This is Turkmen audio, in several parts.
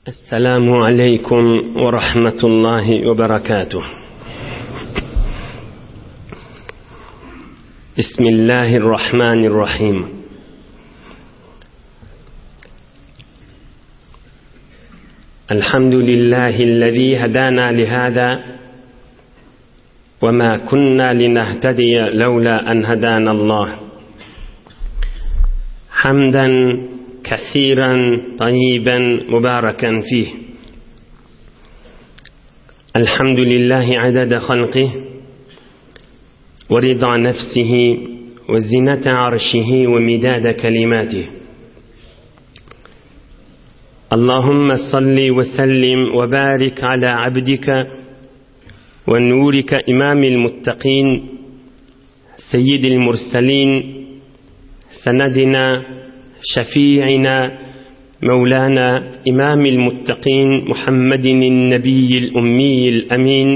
Esselamu aleýkum we rahmetullahi we berekatuh. Bismillahirrahmanirrahim. Elhamdülillahi'llezî hedâna lihâzâ ve mâ kunnâ linehtediye levlâ en hedânallah. Hamden kesiren tayyiben mübareken fih. Elhamdülillahi adede halqih ve rida nefsihi ve zinete arşihi ve midade kelimatih. Allahümme salli ve sellim ve barik ala abdike ve nurike imamil muttaqin سيد المرسلين سندنا شفيعنا مولانا إمام المتقين محمد النبي الأمي الأمين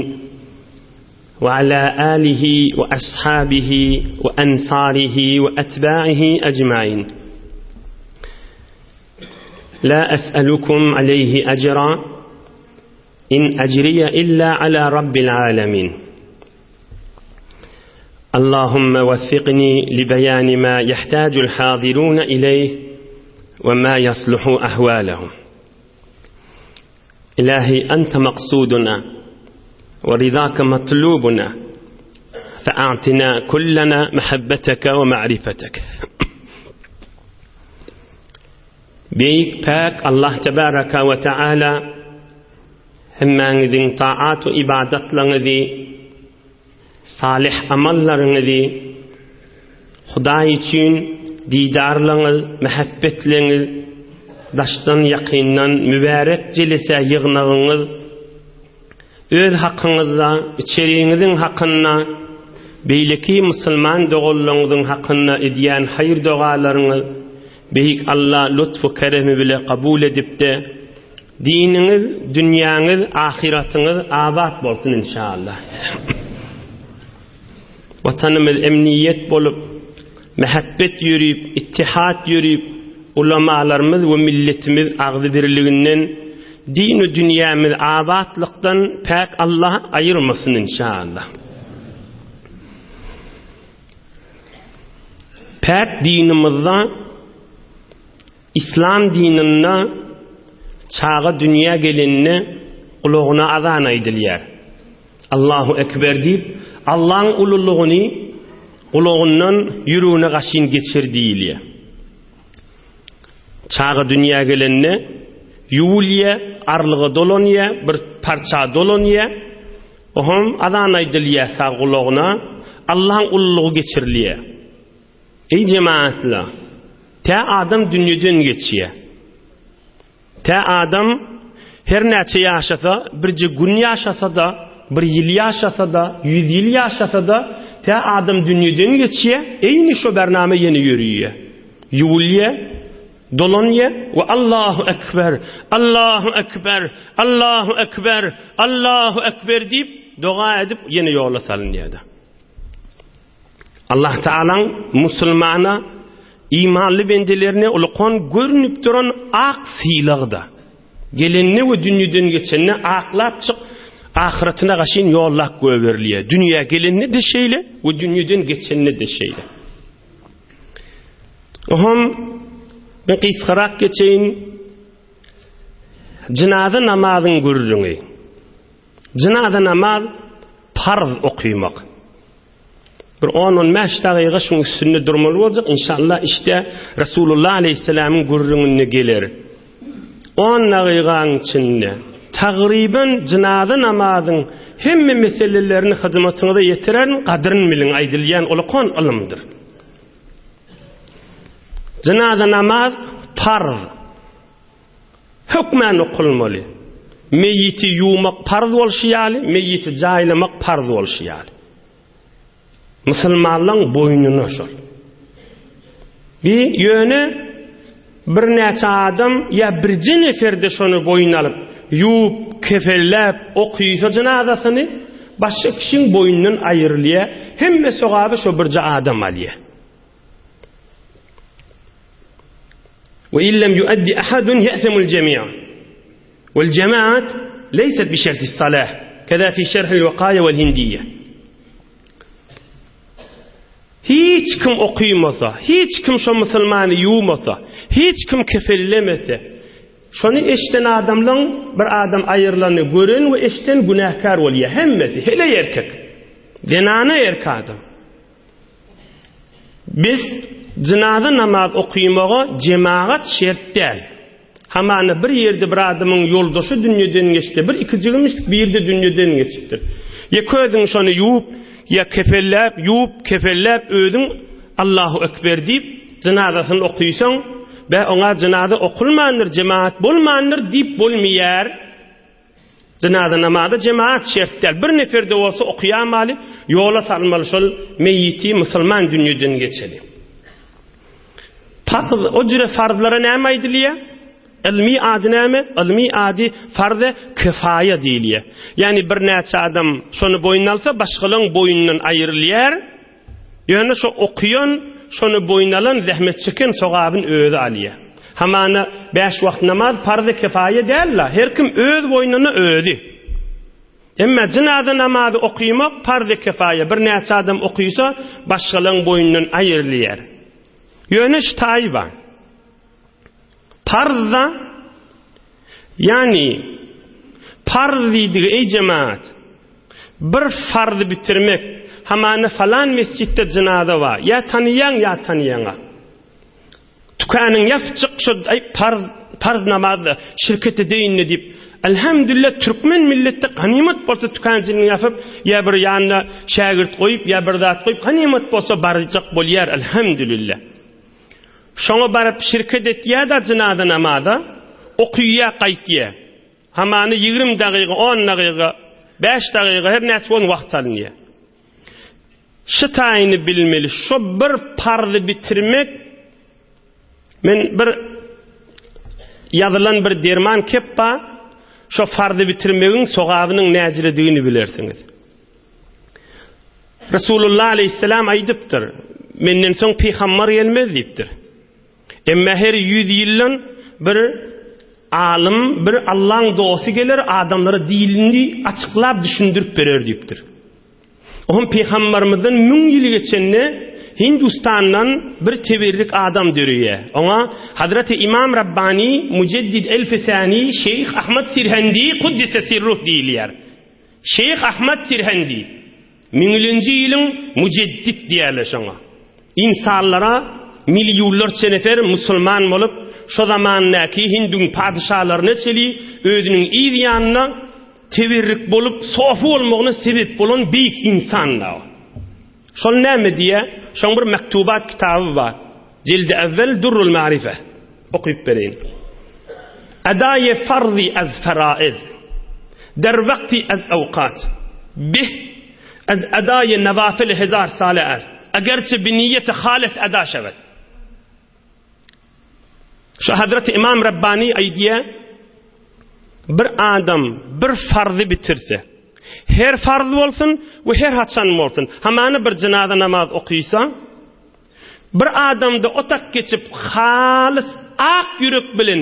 وعلى آله وأصحابه وأنصاره وأتباعه أجمعين لا أسألكم عليه أجرا إن أجري إلا على رب العالمين اللهم وفقني لبيان ما يحتاج الحاضرون إليه وما يصلح أحوالهم إلهي أنت مقصودنا ورضاك مطلوبنا فأعطنا كلنا محبتك ومعرفتك Beýik päk Allah tebaraka we taala hemmäňiziň taat we ybadatlaryňyzy, salyh amallaryňyzy Hudaý üçin didarlaryňyz, mähebbetleňiz, daşdan ýakyndan mübärek jelese ýygnagyňyz öz hakyňyzda, içeriňiziň hakynda, beýleki musulman doganlaryňyzyň hakynda edýän haýyr-dogalaryňyz Beýik Alla lutfu keremi bile kabul edipde, diniňiz, dünýäňiz, ahyratyňyz abat bolsun inşallah. Watanymyz emniýet bolup, mähebbet ýörüp, ittihat ýörüp, ulamalarymyz we milletimiz agzybirliginden, din we dünýämiz abatlykdan päk Alla aýyrmasyn inşallah. Päk dinimizde Islam dininde çaga dünýä gelende gulagyna azan aýdylýar. Allahu Ekber diýip, Allaň ululygyny gulagyndan ýüregine gaşyn geçir diýilýär. Çaga dünýä gelende ýuwulýar, arlyga dolanýar, bir parça dolanýar. Oňam azan aýdylýar sag gulagyna, Allaň ululygy geçirilýär. Eý jemagatlar! Tä adam dünýeden geçýär. Tä adam her näçe ýaşasa, birje gün ýaşasa-da, bir ýyl ýaşasa-da, ýüz ýyl ýaşasa-da, tä adam dünýeden geçýär, eýni şo bernama ýene ýöriýär. Ýuwulýar, Dolanýar we Allahu Ekber, Allahu Ekber, Allahu Ekber, Allahu Ekber diýip doga edip ýene ýola salynýar. Allah Taalaň musulmana imanly bendelerine ulkan görünip duran ak sylagda. Gelende we dünýeden geçende aklap çyk ahyretine gaşyn ýollap goýberilýär. Dünýä gelende de şeýle we dünýeden geçende de şeýle. Oham men gysgarak geçeýin. Jynaza namazyň gürrüňi. Jynaza namaz parz okymak. Bir 10-15 dagyga şuň üstünde durmaly boljak. Inşallah işte Resulullah aleyhisselamyň gürrüňinde geler. 10 dagygaň içinde tagryban jynaza namazyň hemme meselelerini hyzmatyňyza ýetirerin, gadyryn biliň aýdylýan ulkan ylymdyr. Jynaza namaz parz. Hökmän okulmaly. Meýiti ýuwmak parz bolşy ýaly, meýiti jaýlamak parz bolşy ýaly. Musulmanlaň boýnuna şol. Bi ýöne birnäçe adam ýa birje neferde şony boýun alyp, ýuwup, kefelläp, okysa jynazasyny, başga kişiň boýundan aýrylýar, hemme sogaby şo birje adam alýar. Ve illem yuaddi ahadun ya'semul jemi'. Wel jemaat leýset bi şertis salah. Keza fi şerhil wekaýa wel hindiýe. Hiç kim okymasa, hiç kim şo musulmany ýuwmasa, hiç kim kefellemese, şony eşden adamlaň bir adam aýrylany gören we eşden günäkär bolýar hemmesi, heleý erkek, zenana erk adam. Biz jynaza namaz okymaga jemagat şert däl. Hamana bir ýerde bir adamyň ýoldaşy dünýeden geçse, bir ikijigmişdik birde dünýeden geçipdir. Ýeke özüň şony ýuwup, ýa kefelläp, ýuwup, kefelläp özüň Allahu Ekber diýip, jynazasyny okysaň, bä oňa jynaza okulmandyr, jemagat bolmandyr diýip bolmaýar. Jynaza namazy jemagat şert däl. Bir nefer-de bolsa okaýamaly, ýola salmaly şol meýiti musulman dünýeden geçeli. Parz, o jüre farzlara näme aýdylýar? Ylmy ady näme? Ylmy ady farz-e kifaýa diýilýär. Ýagny birnäçe adam şony boýun alsa, başgalaryň boýundan aýrylýar. Ýöne şo okuýan, şony boýun alan, zähmet çeken sogabyny özi alýar. Hamana bäş wagt namaz parz-y kifaýa däl-la, her kim öz boýnuna özi. Emma jynaza namazy okymak parz-y kifaýa, birnäçe adam okysa, başgalaryň boýnundan aýrylýar. Ýöne şu taýy bar. Parz-da, ýagny parz diýdigi eý jemagat, bir farzy bitirmek, hamana falan mesjitde jynaza bar, ýa tanyýaň ýa tanyýaňa. Tükanyň ýapjyk şo aý parz parz namazda şirket edeýin-de diýip, Elhamdülillah türkmen milletde ganymat bolsa tükanjyny ýapyp, ýa bir ýanyna şägirt goýup, ýa bir zat goýup ganymat bolsa barjak bolýar Elhamdülillah. Şoňa baryp şirket etýä-da jynaza namaza, okyýa gaýtýa. Hamany 20 dagyga, 10 dagyga, 5 dagyga her näçe bolsun wagt alynýa. Şu taýyny bilmeli, şo bir parzy bitirmek men bir ýazylan bir derman kep bar, şo farzy bitirmegiň sogabynyň näjiredigini bilersiňiz. Resulullah aleyhisselam aýdypdyr, menden soň pygambar gelmez diýipdir. Emma her 100 ýyldan bir alym, bir Allaň dosty geler, adamlara dinini açyklap düşündirip berer diýipdir. Ohm pygambarymyzdan 1000 ýyl geçende Hindistandan bir tebirlik adam döreýär. Oňa Hazreti Imam Rabbani Mujeddid Elfisani Şeyh Ahmad Sirhendi Kuddise Sirruh diýilýär. Şeýh Ahmad Sirhendi, müňülenji ýylyň mujeddit diýerler şoňa. Ynsanlara millionlarça nefer musulman bolup, şo zamandaky hindiň padyşalaryna çeli özüniň yz ýanyna teberrik bolup, sofy bolmagyna sebep bolan beýik ynsan-da o. Şol näme diýýär? Şoň bir mektubat kitaby bar. Jildi evvel Durrul Marife. Okyp bereýin. Edaýe farzi ez feraiz. Der wekti ez ewkat. Bih ez edaýe newafil hezar sale est. Egerçe bi niýeti halis eda şewed. Şu Hazreti Imam Rabbani aýdýar, bir adam bir farzy bitirse, her farz bolsun we her haçan bolsun, hamana bir jynaza namaz okysa, bir adamda otak geçip halys ak ýürek bilen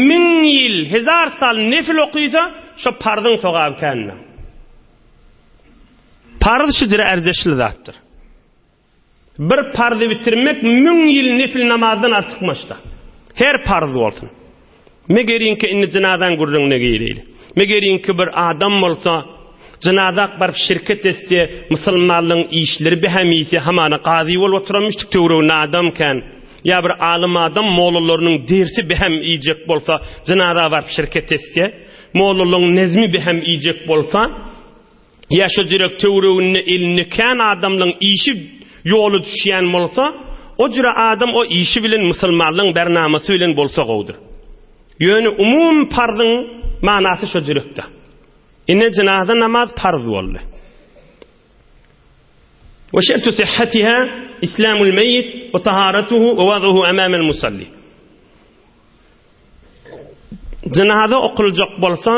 müň ýyl, hezar sal nefil okysa, şo parzyň sogaby kändir. Parz şujra erzeşli zatdyr. Bir parzy bitirmek müň ýyl nefil namazdan artykmaçda. Her parz bolsun. Megerinki indi jynazaň gürrüňine gireýli. Megerinki bir adam bolsa, jynazak baryp şirket etse, musulmanlygyň işleri behemisi hamana gazy bolup oturan müşrik töwereginde adam kän. Ýa bir alym adam mollalarynyň dersi behem iýjek bolsa, jynaza baryp şirket etse, mollalaryň nezmi behem iýjek bolsa, Ýa şo jürek töwereginde elinde kän adamlaň işi ýola düşýän bolsa, o jüre adam o işi bilen musulmanlaň bernamasy bilen bolsa gowudyr. Ýöne umumy parzyň manasy şo jürekde. Ine jynaza namaz parz boldy. Ve şertu sihhatiha islamul meyyit ve taharatuhu ve wazuhu amamel musalli. Jynaza okuljak bolsa,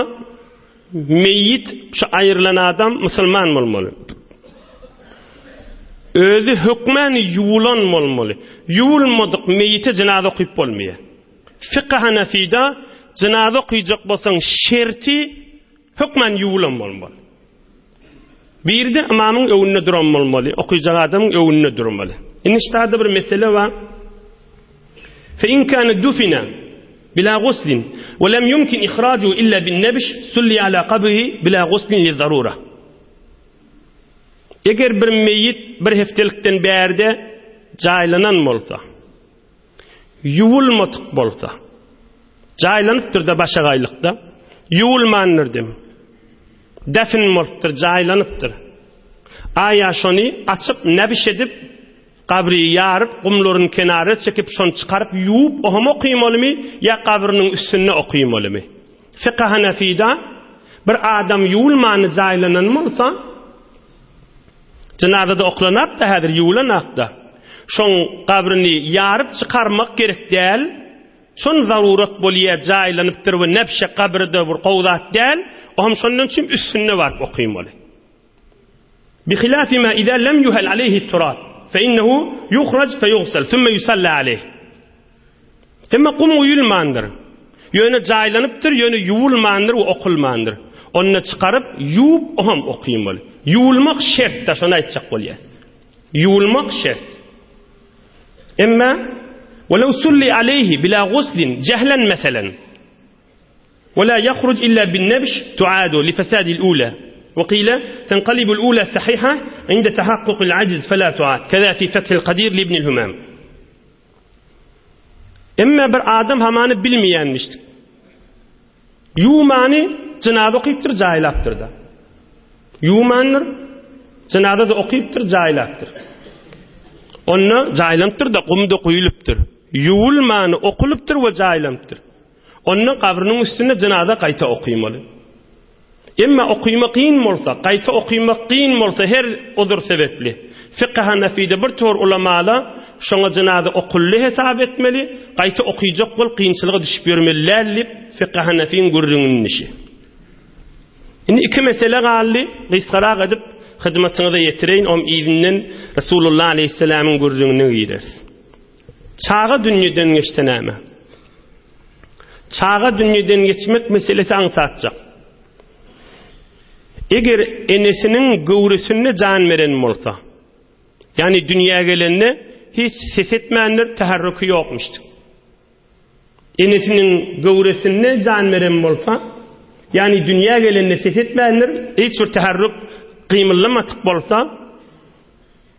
meýit, şu aýrylan adam musulman bolmaly. Özi hökmän ýuwulan bolmaly. Ýuwulmadyk meýite jynaza okyp bolmaýar. Fykh Hanafida. Jynaza okyjak bolsaň şerti hökman ýuwulan bolmaly. Biri-de ymamyň öňünde duran bolmaly, okyjak adamyň öňünde durmaly. Indi ştada bir mesele bar. Fe in kana dufina bila guslin we lem yumkin ihrajuhu illa bin nebş sulli ala qabrihi bila guslin li zarura. Eger bir meýit bir hepdelikden bärde jaýlanan bolsa, Ýuwulmadyk bolsa, jaýlanypdyr-da başagaýlykda, ýuwulmandyr dem. Defn bolupdyr, jaýlanypdyr. Aýa şony açyp, nebiş edip, gabry ýaryp, gumlaryny kenara çekip, şony çykaryp ýuwup, oham okymalymy ýa gabrynyň üstünde okymalymy? Fykh Hanafida bir adam ýuwulmany jaýlanan bolsa, Jynazada oklanakda häzir ýuwlanakda. Şoň gabryny ýaryp çykarmak gerek däl. Şon zarurat bolýa jaýlanypdyr we nebşe gabryda bir gowy zat däl. Ohm şondan üçin üstünde baryp okymaly. Bihilafi ma iza lem yuhal aleyhi turab fe innehu yuhraj fe yugsal thumma yusalla aleyh. Emma gum guýulmandyr. Ýöne jaýlanypdyr, ýöne ýuwulmandyr we okulmandyr. Onda çykaryp, ýuwup, oňam okymaly. Ýuwulmak şert-de, şony aýtjak bolýas. Ýuwulmak şert. Emma, Welew sulli aleýhi bila guslin jehlen meselen. Ve la yahruc illa bin nebş tuadu li fesadil ula. Ve qile tenqalibul ula sahiha inde tahakkukil aciz fela tuad. Keza fi fethil kadir li ibnil humam. Emme bir adam hamany bilmeýänmişdik. Ýuwmany jynaza okypdyr, jaýlapdyr-da. Ýuwmandyr, jynaza-da okypdyr, jaýlapdyr. Onda jaýlanypdyr-da, gum-da guýulypdyr. Ýuwulmany okulypdyr we jaýlanypdyr. Onda gabrynyň üstünde jynaza gaýta okymaly. Emma okyma kyn bolsa, gaýta okymak kyn bolsa her uzur sebepli. Fykh Hanafide bir tor ulamala şoňa jynaza okuldy hesap etmeli, gaýta okyjak bolup kynçylyga düşüp ýörmeli däl diýip Fykh Hanafiň gürrüňinmişi. Indi iki mesele galdy, gysgarak edip hyzmatyňyza ýetireýin, om yzyndan Resulullah aleýhissalamyň gürrüňine gireris. Çaga dünýeden geçse näme? Çaga dünýeden geçmek meselesi aňsatjak. Eger enesiniň göwresinde jan beren bolsa, ýagny dünýä gelende hiç ses etmändir, täherrüki ýokmuşdyr. Enesiniň göwresinde jan beren bolsa, ýagny dünýä gelende ses etmändir, hiç bir täherrük gymyldamadyk bolsa,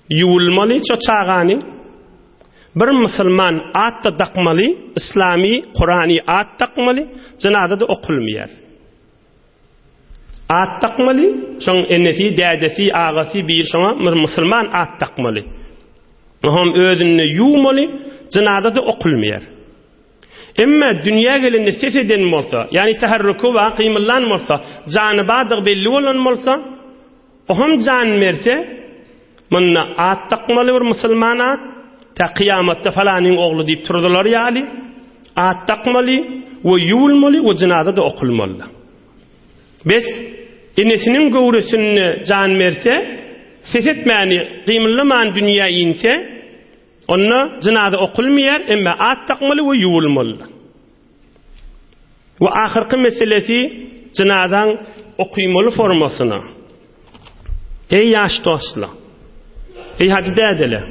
Ýuwulmaly şo çagany bir musulman at-da dakmaly, yslamy, kurany at dakmaly, jynaza-da okulmaýar. At dakmaly, şoň enesi, dädesi, agasy biri şoňa bir musulman at dakmaly. Oňam özünde ýuwmaly, jynaza-da okulmaýar. Emma dünýä gelende ses eden bolsa, ýagny täherrüki bar, gymyldan bolsa, jany bardygy belli bolan bolsa, Oham jan berse, munda at dakmaly bir musulman at, tä kyýamatda falanyň ogly diýip turzular ýaly, at dakmaly we ýuwulmaly we jynaza-da okulmaly. Bes, enesiniň göwresinde jan berse, ses etmäni, gymyldaman dünýä inse, onda jynaza okulmaýar, emma at dakmaly we ýuwulmaly. We ahyrky meselesi jynazaň okymaly formasyna. Eý ýaş dostlar! Eý hajy dädeler!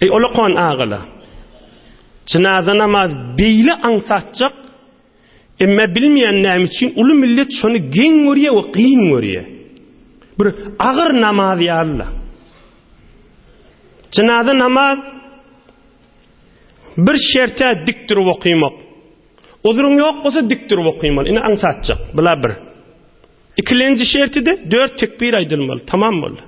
Eý olakan agalar! Jynaza namaz beýle aňsatjak, emma bilmeýän näme üçin uly millet şony geň görýär we kyn görýär. Bir agyr namaz ýaly-la. Jynaza namaz Bir şerte dik durup okymak. Uzuryň ýok bolsa dik durup okymaly. Ine aňsatjak. Bula bir. Ikilenji şerti-de dört tekbir aýdylmaly. Tamam boldy.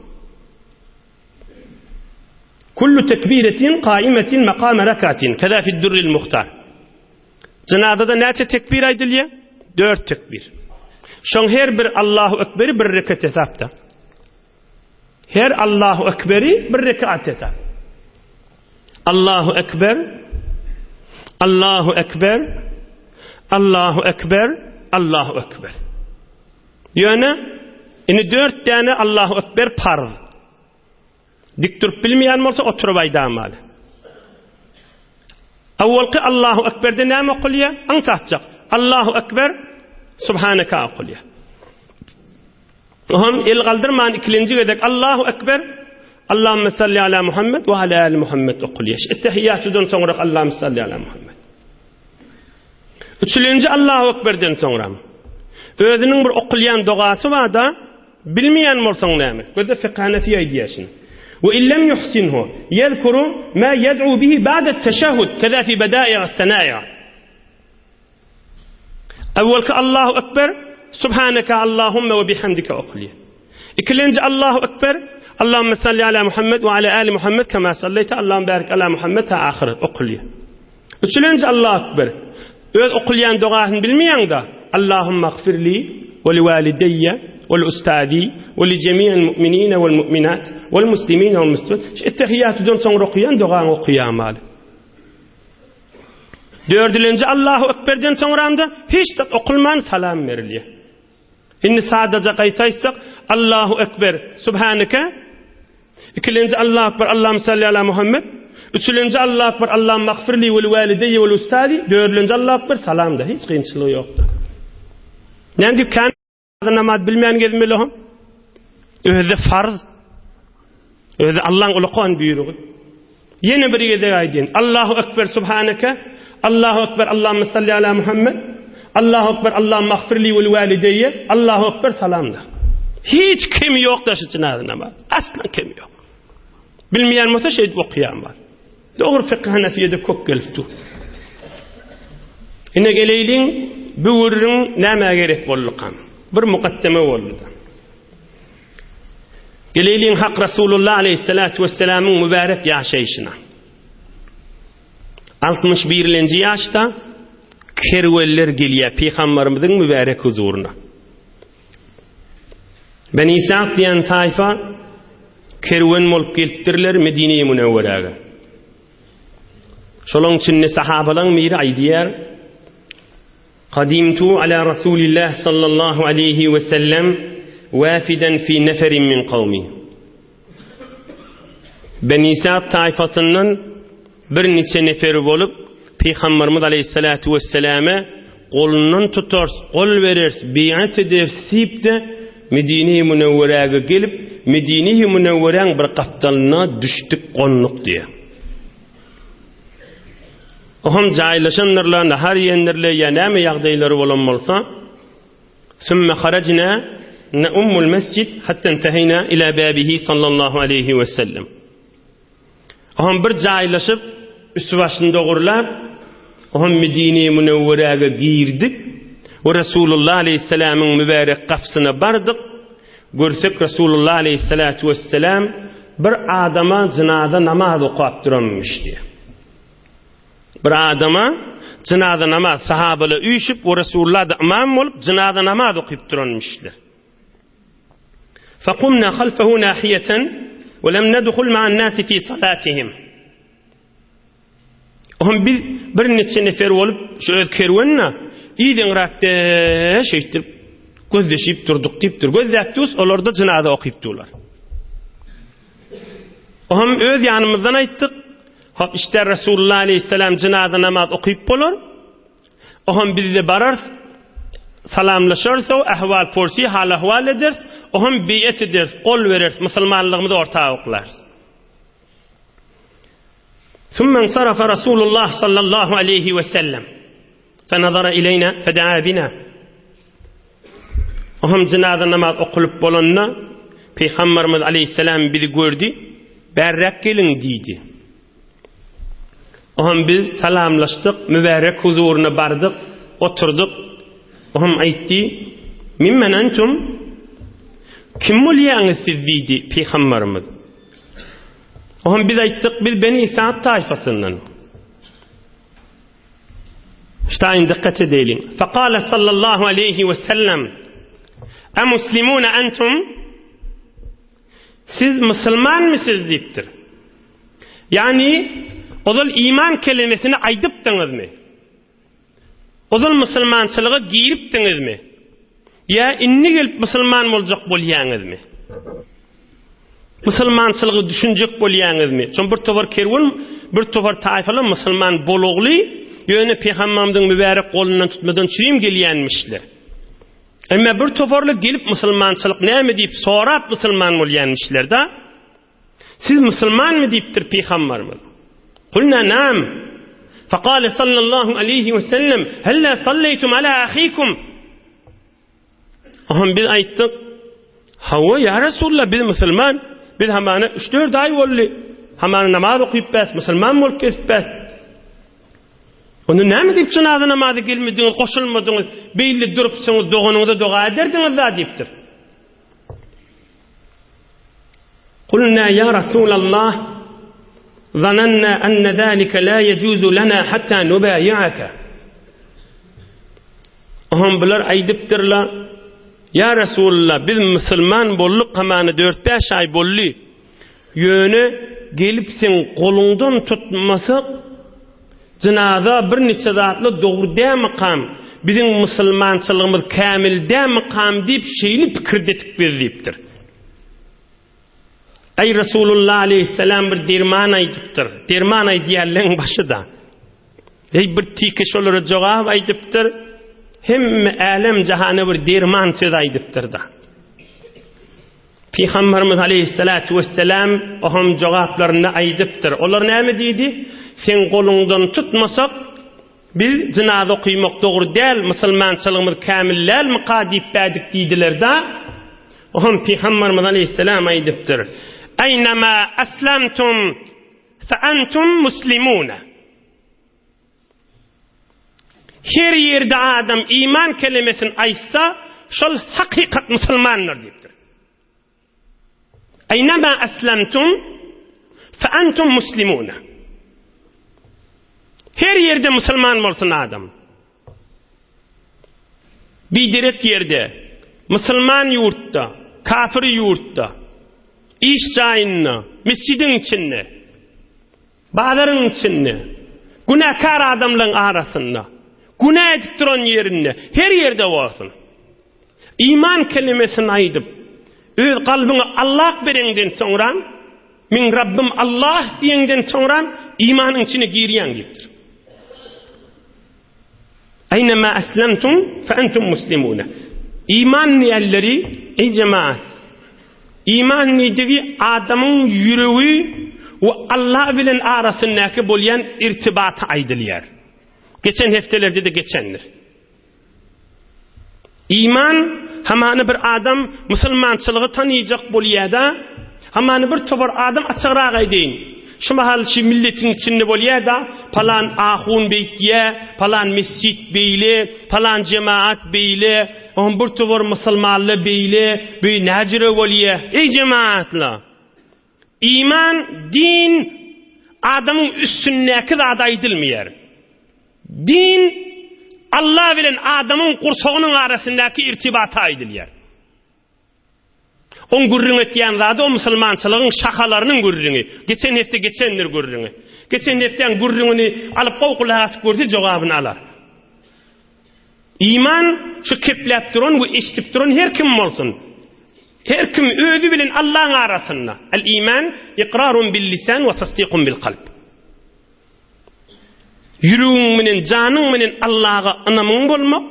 Kullu tekbiretin kaimetin makame rekatin. Keza fi durril muhtar. Jynazada näçe tekbir aýdylýar? Dört tekbir. Şoň her bir Allahu ekberi bir rekat hesapda. Her Allahu Ekberi bir rekat hesap. Allahu Ekber, Allahu Ekber, Allahu Ekber, Allahu Ekber. Ýöne, indi dört däne Allahu Ekber parz. Dik durup bilmeýän bolsa oturyp aýdamaly. Awwalky Allahu Ekberde näme okulýar? Aňsatjak. Allahu Ekber, Subhanaka okulýar. Oňam el galdyrman ikilenji gezek Allahu Ekber, Allahümme salli ala Muhammed we ala ali Muhammed okulýar. Ettehiýatudan soňra Allahümme salli ala Muhammed. Üçülenji Allahu Ekberden soňra özüniň bir okulýan dogasy bar-da, bilmeýän bolsaň näme? Gözde fiqh Hanefi aýdýar şuny. We illem yuhsinhu yezkuru ma yed'u bihi ba'da teşehhud keza fi beda'i as-sana'i. Awwalky Allahu Ekber, Subhaneke Allahumma we bihamdike okulýar. Ikilenji Allahu Ekber, Allahümme salli ala Muhammed we ala ali Muhammed kema salleýte, Allahümme barik ala Muhammed ta ahyr okulýar. Üçülenji Allahu Ekber, öz okulýan dogasyny bilmeýäňde, Allahümme agfirli we li walideýe we li ustadi we li jemi'il mu'minine wal mu'minat wal muslimine wal muslimat. Şu ettehiýatydan soňra okaýan dogaňy okaýamaly. Dördülenji Allahu Ekberden soňramda hiç zat okulman salam berilýär. Indi sadaja gaýta aýtsak, Allahu Ekber, Subhaneke. Ikilenji Allahu Ekber, Allahümme salli ala Muhammed. Üçülenji Allahu Ekber, Allahümme magfirli we walideyye we ustadi. Dördülenji Allahu Ekber, salam da hiç kynçylygy ýokdur. Näme diýip kän namaz bilmän gezmeli hom? Özi farz. Özi Allaň ulakan buýrugy. Ýene bir gezek aýdýan. Allahu ekber subhaneke. Allahu ekber Allahümme salli ala Muhammed. Allahu ekber Allahümme magfirli we walideýe. Allahu ekber salamda. Hiç kemi ýok daşy jynaza namaz. Asla kemi ýok. Bilmeýän bolsa şeýdip okaýan bar. Dogry fykh Hanefiýede köp gelip dur. Ine geleýliň bu gürrüň nämä gerek boldukam? Bir mukaddeme boldy-da. Geleýliň Hak Rasulullah aleyhissalatu vesselamyň mübärek ýaşaýşyna. 61-nji ýaşda kerwenler gelýär Pygamberimiziň mübärek huzuryna. Beni Isaq diýen taýfa kerwen bolup gelipdirler Medine-i Münewweräge. Şolaň içinde sahabalaryň biri aýdýar: Kadimtu ala Rasulillah sallallahu aleyhi we sellem wafiden fi neferin min kawmi. Beni Sa'd taýfasyndan bir niçe neferi bolup Pygamberimiz aleyhissalatu vesselame golundan tutars, gol berers, biat eders diýip-de Medine-i Münewweräge gelip, Medine-i Münewweräň bir gapdalyna düşdük, gonduk diýýär. Oham jaýlaşandyrlar, nahar iýendirler ýa näme ýagdaýlary bolan bolsa, Sümme harajna neummul mesjid hatta inteheyna ila babihi sallallahu aleyhi we sellem. Oham bir jaýlaşyp, üsti başyny dogurlap, oham Medine-i Münewweräge girdik we Resulullah aleyhisselamyň mübärek gapysyna bardyk. Görsek Resulullah aleyhissalatu vesselam bir adama jynaza namaz okap duranmyş diýýär. Bir adama jynaza namaz sahabalar üýşüp we Resulullah da ymam bolup jynaza namaz okyp duranmyşlar. Fakumna halfahu nahiyatan we lem nedhul ma'an nasi fi salatihim. Ohm biz bir neçe nefer bolup şu öz kerwenine yzyňrakda şeýtdirip gözleşip durduk diýipdir. Gözläp durus, olar da jynaza okyp durlar. Ohm öz ýanymyzdan aýtdyk. Hop işte Resulullah aleyhisselam jynaza namaz okyp bolar. Ohm biz de bararys, salamlaşarys, ahwal porsi, hal ahwal ederis. Ohm beýet ederis, gol bereris, musulmanlygymyzy orta oklarys. Sümme ensarafa Rasulullah sallallahu aleyhi ve sellem. Fenazara ileyna fedaa bina. Oham jynaza namaz okulyp bolanda Peygamberimiz aleyhisselam bizi gördü. Bärräk geliň diýdi. Oham biz salamlaşdyk, mübärek huzuryna bardyk, oturdyk. Oham aýtdy: "Mimmen entum?" Kim bolýaňyz siz diýdi Peygamberimiz. Oňa biz aýtdyk, biz Beni Sa'd taýfasyndan. Ştaýyn dikkat edeýliň. Faqala sallallahu aleyhi we sellem A muslimuna antum? Siz musulmanmy siz diýipdir. Ýagny ozal iman kelimesini aýdypdyňyzmy? Ozal musulmançylyga giripdiňizmi? Ýa indi gelip musulman boljak bolýaňyzmy? Musulmançylygy düşünjek bolýaňyzmy? Şon bir topar kerwen, bir topar taýfalar musulman bolugly, ýöne Pygamberimiziň mübärek golundan tutmadan çürim gelýänmişler. Emma bir toparly gelip musulmançylyk näme diýip sorap musulman bolýanmişler-da. Siz musulmanmy diýipdir Pygamberimiz. Kulna nam. Fekale sallallahu aleyhi ve sellem, Hella salleytum ala ahikum. Oňam biz aýtdyk, Hawa, ýa Resulallah, biz musulman, biz hamana üç-dört aý boldy, hamana namaz okyp bäs, musulman bolup gezip bäs. Onda näme diýip jynaza namaza gelmediňiz, goşulmadyňyz, beýle durupsyňyz, doganyňyza doga ederdiňiz-da diýipdir. Kulna ýa Resulallah, zananna enne zalike la yejuzu lana hatta nubayi'aka. Oňam bular aýdypdyrlar, Ýa Resulallah, biz musulman bolduk hamana dört-bäş aý boldy. Ýöne gelip seň goluňdan tutmasak, jynaza bir niçe zatlar dogry dälmikam, biziň musulmançylygymyz kämil dälmikam diýip şeýle pikirde etip biz diýipdir. Eý Resulullah aleýhissalam bir derman aýdypdyr. Derman aýdýanlaryň başy-da. Eý bir tike şolara jogap aýdypdyr. Hemme älem jahana bir derman söz aýdypdyr-da. Pygamberimiz aleýhissalatu wesselam oňam jogaplarynda aýdypdyr. Olar näme diýdi? Seň goluňdan tutmasak, biz jynaza okymak dogry däl, musulmançylygymyz kämil dälmika diýip bädik diýdiler-da. Oňam Pygamberimiz aleýhissalam aýdypdyr. Eýnema aslamtum fe entum muslimuna. Her ýerde adam iman kelimesini aýtsa, şol hakykat musulmandyr diýipdir. Eýnema eslemtum fe entum muslimuna. Her ýerde musulman bolsun adam. Biderek ýerde, musulman ýurtda, kafir ýurtda, iş jaýynda, mesjidiň içinde, Bazaryň içinde, günäkär adamlaryň arasynda, günä edip duran ýerinde, her ýerde bolsun, iman kelimesini aýdyp, öz kalbyňy Allah bereňden soňra, Meň Rabbym Allah diýeňden soňra imanyň içine girýäň diýipdir. Eýnema eslemtum fe entum muslimuna. Iman diýenleri, eý jemaat, iman diýdigi adamyň ýüregi we Allah bilen arasyndaky bolýan irtibata aýdylýar. Geçen hepdelerde-de geçendir. Iman, hamana bir adam musulmançylygy tanyjak bolýada, hamana bir topar adam açygrak aýdaýyn. Şu mahal şu milletiň içinde bolýada, palan ahun beýtýä, palan mesjit beýle, palan jemaat beýle, oňa bir topar musulmanlar beýle, bu näjüre bolýa? Eý jemaatlar! Iman, din adamyň üstündäki zada aýdylmaýar. Din Allah bilen adamyň gursagynyň arasyndaky irtibata aýdylýar. Oň gürrüň etýän zady o musulmançylygyň şahalarynyň gürrüňi. Geçen hepde geçendir gürrüňi. Geçen hepdäň gürrüňini alyp gowy gulak asyp görse jogabyny alar. Iman şu kepläp duran we eşidip duran her kim bolsun. Her kim özi bilen Allaň arasynda. El iman ikrarun bil lisan we tasdikun bil kalp. Ýüregiň bilen, janyň bilen Allaha ynamyň bolmak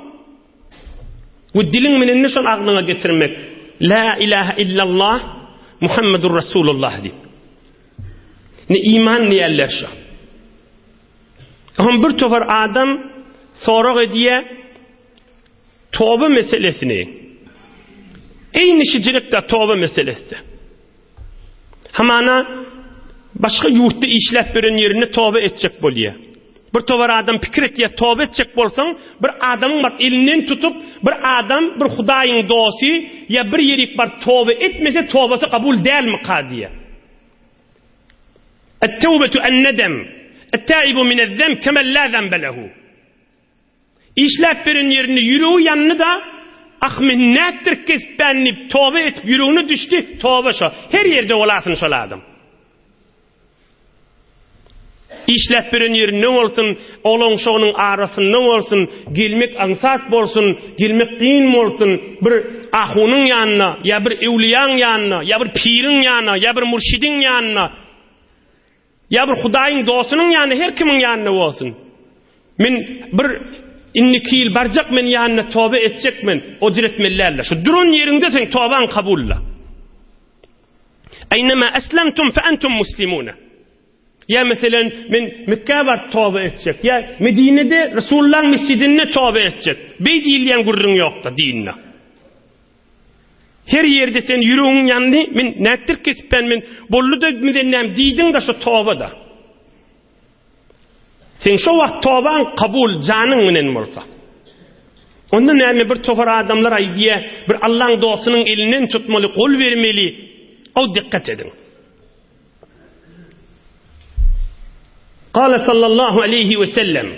we diliň bilen de şol agzyňa getirmek. La ilaha illallah Muhammedur Rasulullah diýip. Ne iman diýerler şu. Hem bir topar adam sorag edýär toba meselesini. Eýni şijilikde toba meselesi. Hamana başga ýurtda işläp ýören ýerinde toba etjek bolýar. Bir towar adam pikir etýär, toba etjek bolsaň, bir adamyň baryp elinden tutup, bir adam, bir Hudaýyň dosty ýa bir ýerik baryp toba etmese, tobasy kabul dälmika diýýär. Et-tewbetu en-nedem, et-taibu minez-zemb kemen la zembe lehu. Işläp beren ýerinde ýüregi ýandy-da, Ah, men nätdirip gezipbän diýip, toba edip ýüregine düşdi, toba şo. Her ýerde bolasyn şol adam. Işläp beren ýerinde bolsun, oglan-uşagynyň arasynda bolsun, gelmek aňsat bolsun, gelmek kyn bolsun, bir ahunyň ýanyna, ýa bir öwlüýäň ýanyna, ýa bir piriň ýanyna, ýa bir mürşidiň ýanyna, ýa bir Hudaýyň dostunyň ýanyna, her kimiň ýanyna bolsun. Men bir indiki ýyl barjak men ýanyna toba etjek men, o jür etmeli däldir. Şu duran ýeriňde seň tobaň kabulla. Eýnema eslemtum fe entum muslimuna. Ýa meselen men Mekgä baryp toba etjek, ýa Medinede Resulullahyň mesjidinde toba etjek. Beý diýilýän gürrüň ýokda dinde. Her ýerde sen ýüregiň ýandy, men nätdirip kesipän men boldy-da müzennäm diýdiň-de şo toba-da. Seň şo wagt tobaň kabul janyň bilen bolsa. Onda näme bir topar adamlar aýdýa, bir Allaň dostunyň elinden tutmaly, gol bermeli. Aw dikkat ediň. Kale sallallahu aleyhi ve sellem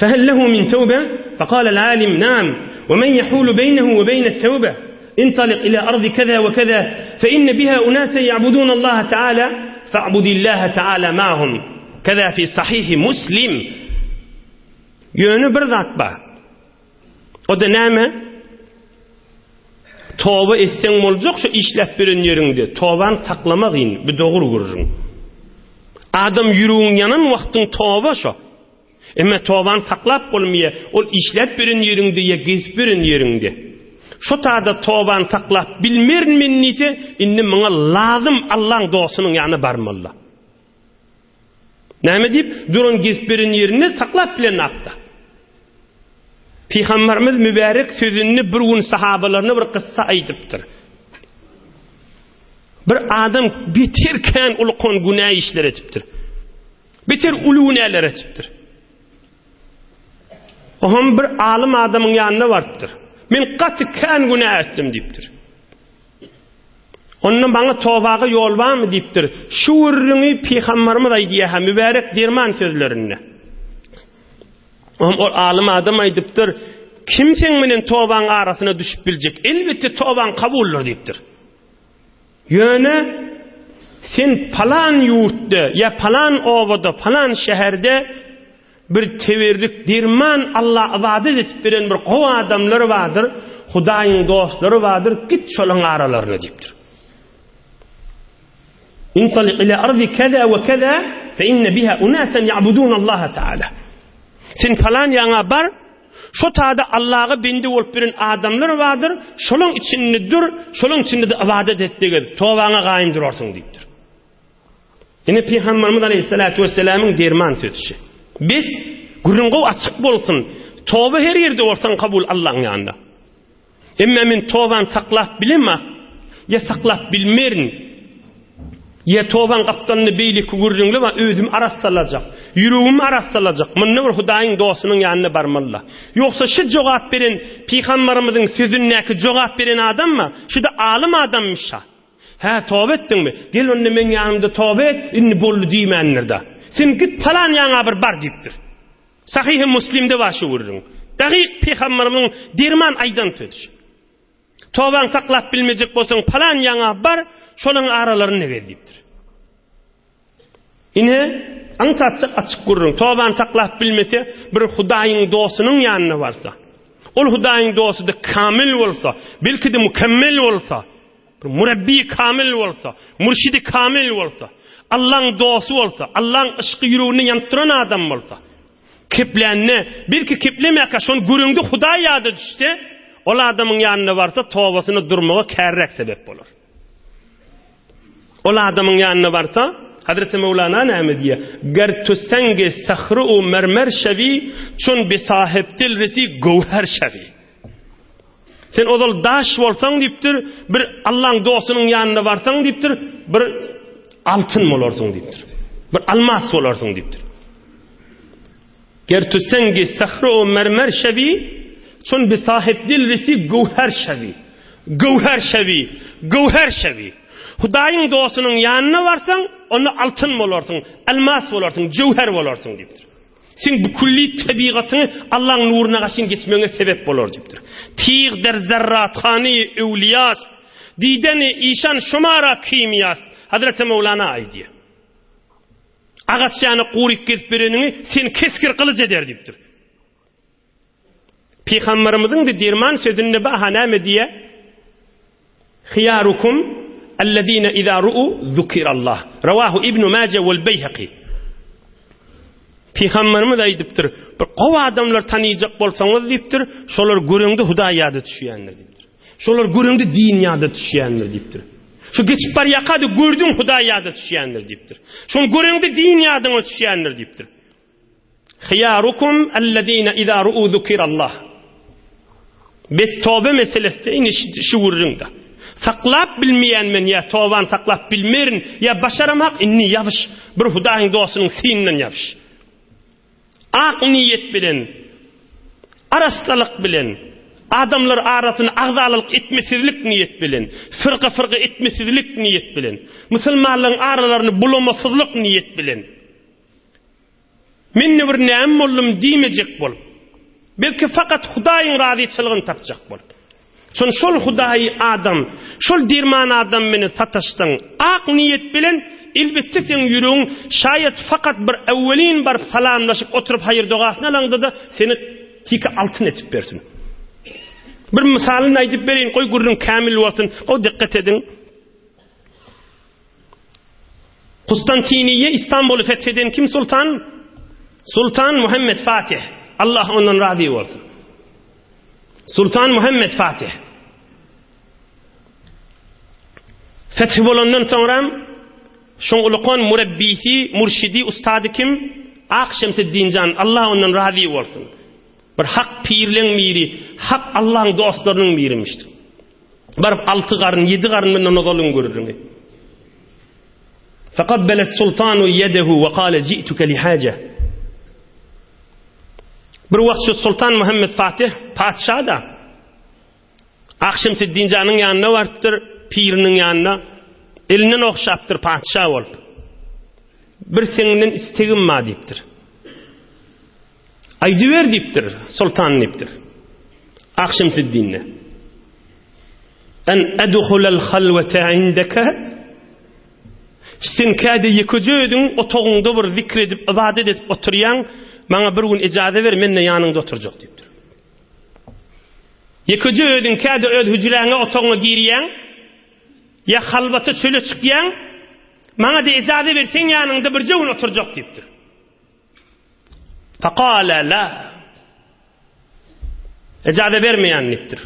فهل له من توبة؟ فقال العالم نعم ومن يحول بينه وبين التوبة انطلق إلى أرض كذا وكذا فإن بها أناسا يعبدون الله تعالى فاعبد الله تعالى معهم كذا في صحيح مسلم Ýöne bir zat bar. O-da näme? Toba etseň boljak şu işläp beren ýeriňde. Tobany saklamak indi, bu dogry gürrüň. Adam ýüregiň ýanan wagtyň toba şo. Emma tobany saklap bolmaýar, ol işläp beren ýeriňde ýa gezip beren ýeriňde. Şo tada tobany saklap bilmerin men diýse, indi muňa lazym Allaň dostunyň ýanyna barmaly. Näme diýip, duran gezip beren ýerinde saklap bilenakda. Pygamberimiz mübärek sözünde bir gün sahabalaryna bir kyssa aýdypdyr. Bir adam beter kän ulkan günä işler etipdir. Beter uly günäler etipdir. Oňam bir alym adamyň ýanyna barypdyr. Men gaty kän günä etdim diýipdir. Onda maňa tobaga ýol barmy diýipdir. Şu gürrüňi pygamberimiz aýdýar, mübärek derman sözlerinde. Oňam ol alym adam aýdypdyr, kim seň bilen tobaň arasyna düşüp biljek? Elbetde tobaň kabuldyr diýipdir. Ýöne sen palan ýurtda ýa palan obada, palan şäherde bir teberrik derman Alla ybadat edip beren bir gowy adamlar bardyr, Hudaýyň dostlary bardyr, git şolaň aralaryna diýipdir. Intalik ila ardi keza we keza fe inne biha unasan ya'budun Allah Taala. Sen palan ýaňa bar, Şo tada Allaga bendi bolup bilen adamlar bardyr, şolaň içinde dur, şolaň içinde-de ybadat et degil, tobaňa gaýym durarsyň diýipdir. Ine Pygamberimiz aleyhissalatu vesselamyň derman sözü. Biz gürrüň gowy açyk bolsun. Toba her ýerde bolsaň kabul Allaň ýanynda. Emma men tobany saklap bilemak, ýa saklap bilmerin. Ýa tobaň gapdalynda beýleki gürrüňler bar, özümi arassalajak, ýüregimi arassalajak, munda bir Hudaýyň dostunyň ýanyna barmaly-da. Ýogsa şu jogap beren pygambarymyzyň sözündäki jogap beren adamma, şu-da alym adammyş-a. Hä, toba etdiňmi? Gel onda meň ýanymda toba et, indi boldy diýmändir-de. Sen git palan ýaňa bir bar diýipdir. Sahyhy Muslimde bar şu gürrüň. Dagyk pygamberimiziň derman aýdan sözi. Tobaňy saklap bilmejek bolsaň palan ýaňa bar, şolaň aralarynda gez diýipdir. Ine, aňsatjak açyk gürrüň. Tobany saklap bilmese, bir Hudaýyň dostunyň ýanyna barsa, ol Hudaýyň dosty-da kamil bolsa, belki-de mükemmel bolsa, Bir murabbi kamil bolsa, mürşidi kamil bolsa, Allaň dosty bolsa, Allaň yşky ýüreginde ýanyp duran adam bolsa, keplände, belki keplemäkä şony göreňde Hudaý ýada düşse, ol adamyň ýanyna barsa tobasyna durmaga kärräk sebep bolar. Ol adamyň ýanyna barsa, Hazreti Mewlana näme diýýär? Ger tu sengi sahry u mermer şewi, çun bi sahibdil resi göwher şewi. Sen ozal daş bolsaň diýipdir, bir Allaň dostunyň ýanyna barsaň diýipdir, bir altyn bolarsyň diýipdir. Bir almas bolarsyň diýipdir. Ger tu sengi sahra u mermer şewi, çun bi sahib dil resi göwher şewi. Göwher şewi, göwher şewi. Hudaýyň dostunyň ýanyna barsaň, onda altyn bolarsyň, almas bolarsyň, jöwher bolarsyň diýipdir. Seň bu külli tebigatyňy Allaň nuruna gaşyn geçmegiňe sebep bolar diýipdir. Tyg der zerrathany öwliýast, dideni işan şumara kimýast. Hazreti Mewlana aýdýar. Agaç ýanyk guryk gezip bereniňi seni kesgir gylyç eder diýipdir. Pygamberimiziň de derman sözünde baha näme diýýär? Hyýarukum ellezine iza ru'u zukirallah. Rawahu Ibn Maje wal Beýhaki. Pygamberimiz aýdypdyr, bir gowy adamlar tanyjak bolsaňyz diýipdir, şolar göreňde Hudaý ýada düşýändir diýipdir. Şolar göreňde din ýada düşýändir diýipdir. Şu geçip barýaka-da gördüň Hudaý ýada düşýändir diýipdir. Şony göreňde din ýadyňa düşýändir diýipdir. Hyýarukum ellezine iza ru'u zukirallah. Bes toba meselesi indi şu gürrüňde. Saklap bilmeýän men ýa tobany saklap bilmerin ýa başaramak indi ýabyş bir Hudaýyň dostunyň synyndan ýabyş. Ak niýet bilen arassalyk bilen adamlar arasyny agzalalyk etmesizlik niýet bilen fyrga-fyrga etmesizlik niýet bilen musulmanlaryň aralaryny bulamasyzlyk niýet bilen Men-de bir näme boldum diýmejek bolup, belki fakat Hudaýyň razyçylygyny tapjak bolup. Şon şol Hudaýy adam, şol derman adam meni sataşsaň, ak niýet bilen, elbetde seň ýüregiň şaýat fakat bir äwwelin baryp salamlaşyp oturyp haýyr-dogasyny alaňda-da seni tiki altyn etip bersin. Bir mysalyny aýdyp bereýin, goý gürrüň kämil bolsun, gowy dikkat ediň. Kustantiniýe Istanbuly feth eden kim sultan? Sultan Muhammed Fatih. Allah ondan razy bolsun. Sultan Muhammed Fatih. Feth bolandan soňra şoň ulukan murabbisi, murşidi, ustady kim? Ak Şemseddin jan, Allah ondan razy bolsun. Bir hak pirleň biri, hak Allah'ın dostlarynyň birimişdir. Baryp alty garyn, ýedi garyn mundan ozalyň gürrüňi. Fekabbele sultanu ýedehu we kale ji'tuke li haja. Bir wagt şu Sultan Muhammed Fatih patyşa da Akşemseddin janyň ýanyna barypdyr, piriniň ýanyna. Elinden ogşapdyr patyşa bolup. Bir senden istegim bar diýipdir. Aýdyber diýipdir, Sultan diýipdir. Akşemseddinne. En edhulel halwete indeke Sen käde ýekeje özüň otagyňda bir zikr edip, ybadat edip oturýaň, maňa bir gün ejaza ber, men-de ýanyňda oturjak diýipdir. Ýekeje özüň käde öz hüjräňe, otagyňa girýäň, ýa halwata çöle çykýaň, maňa-da ejaza ber, seň ýanyňda birje gün oturjak diýipdir. Fekale la. Ejaza bermeýän diýipdir.